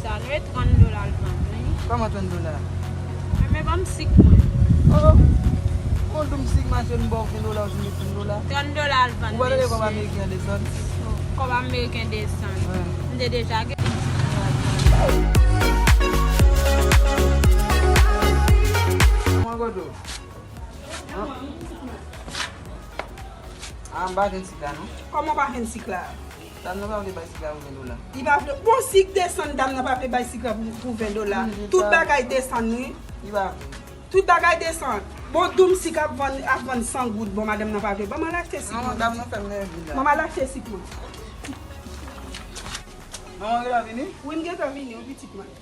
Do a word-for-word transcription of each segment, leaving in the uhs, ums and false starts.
Sa lwe trant dola l vann, wi. Kòman trant dola? Mwen, men ban m sik mwen. Oh, oh. Yon doum sik, mache, m ba w ven dola, ou di m trant dola. Trant dola l vann, mesye. Ou pa tande kòb ameriken an desann? Oh, kòb ameriken desann. Wi. M te deja gen. Kòman kote w? An? Ah, m pa jwenn sik la, non. Kòman w pa jwenn sik la? Dam nan pa vle bay sik la pou ven dola. Li pa vle. Bon, sik desann, dam nan pa vle bay sik la pou, pou ven dola. Tout bagay desann, wi. Li pa vle. Tout bagay desann. Bon, doum sik ap vann, ap vann san goud. Bon, madanm nan pa vle. Ban m al achte sik mwen. Non, dam nan fè m nève la. Ban m al achte sik mwen. Manman gentan vini? Wi, m gentan vini, wi, pitit mwen.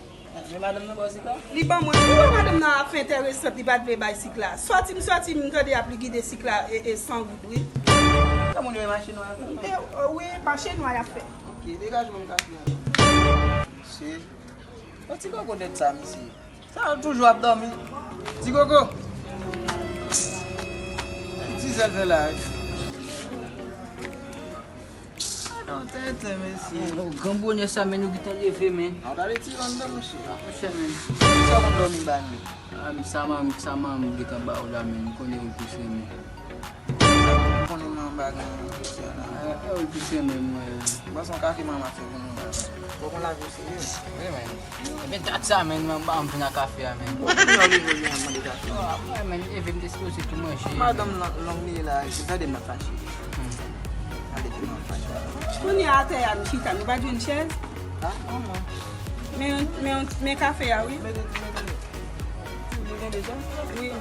Men madanm nan ba w sik la? Li ban mwen. Ou wè madanm nan ap fè enteresant, li pa t vle bay sik la. Sòti m sòti, m tande y ap likide sik la e, e san goud, wi. Sa moun yo e mache nwa ap fè? E, e, wi, mache nwa y ap fè. Ok, degaje mwen m ka fè. Mesye. Yon ti koko dèt sa, mesye. Sa yo toujou ap dòmi. Ti koko. Ti zèl fè la, wi. Ah non, tenten, mesye. Oh, gran bonè sa, men nou gentan leve, men. Ah, w ta retire anndan, mesye. Monchè, men. Sa w konn dòmi ba nou? Ah, sa manm, sa manm gentan ba w la, men. M konnen ou plis renmen. M konnen manm bagay nan kesyon la. Ah, ou plis renmen mwen. Bwè son kafe manman fè pou nou la. Fòk nou lave yo serye. Wi, men. Men dat sa, men, mwen pa anvi nan kafe a, men. Bon, kounye a w leve w vin ap mande kafe. Oh, apre, men, leve m te sipoze tou manje. Madanm lan, long li ye la, se tande m ap fache. Hmm. Tande m ap fache. Kounye a atè a, nou chita, nou pa jwenn chèz? Ah, manman. Men, men, men kafe a, wi. Men, men, men, men deja? Wi.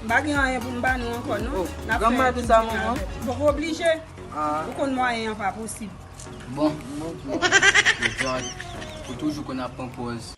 M pa gen anyen pou m ba nou ankò, non. Oh, n ap fè granma di sa, manman. Poko oblije. Ah. Ou konn mwayen an pa posib. Bon. Jòj, ou toujou konn ap pran pòz.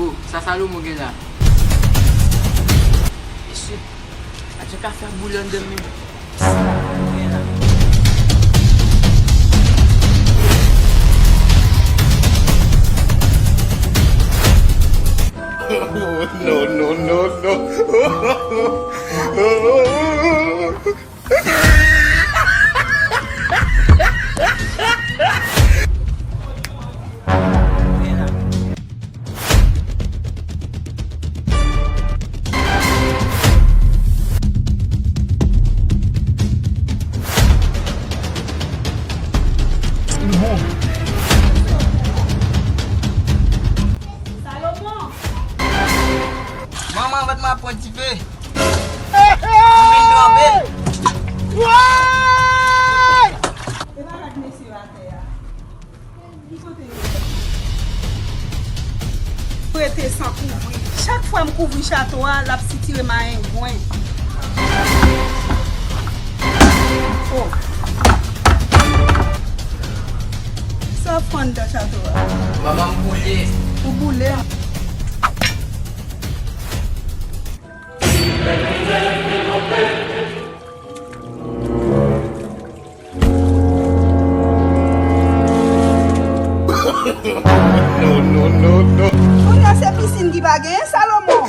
Oh, sa Salomon gen la? Mesye, atè kafe ap boule anndan men. Sa Salomon gen la? No, no, no, no. Salomon! Manman, vant mwen ap pran dife. M vin tranpe. Woy! E pa rad mesye yo atè a. Li kote yo? Rete san kouvri. Chak fwa m kouvri chato a, l ap sitire m a engwen. Oh. Sa ap pran anndan chato a? Manman, m boule. Ou boule? No, no, no, no. Kounye a se pisin ki pa genyen, Salomon.